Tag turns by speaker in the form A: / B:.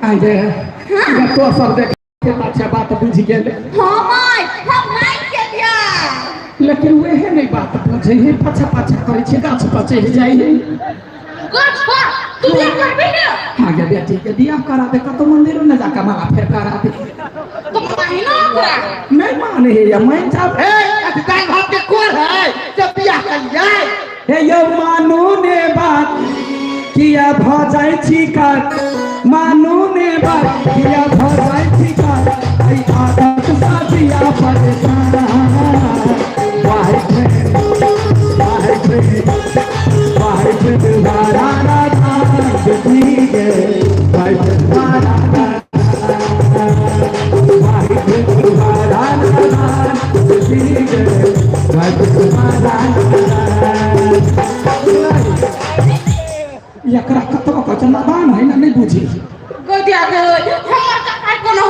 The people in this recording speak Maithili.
A: आगे तो सब देख के अच्छा बात बुझ गेल।
B: हाँ my, हम माइन गेलियै।
A: लेकिन वह नहीं बात बुझे है, पाछा पाछा करे छे, गाछ पर चढ़ जाय है।
B: गाछ पर तू बियाह करबी ने?
A: हाँ गे बेटी के बियाह करा दे, कतो मंदिर में जाके माला फेर करा दे।
B: तो महीना ओकरा
A: नहीं माने है या मान जाब।
C: ए अथी दाल भात के कोर है जब बियाह करियै।
A: हे यौ मानू ने बात किया भ जाइ छी कात, मानू ने बात किया भ जाइ छी कात, एहि आदत सँ जिया परेशान। बॉयफ्रेंड बॉयफ्रेंड बॉयफ्रेंड वाला राधा जी गे, बॉयफ्रेंड वाला बॉयफ्रेंड वाला राधा जी गे, बॉयफ्रेंड वाला। एकरा कतबो कहै छै, नादान है ना, नहि बुझै।
B: गोदिया के हमर काका कोनो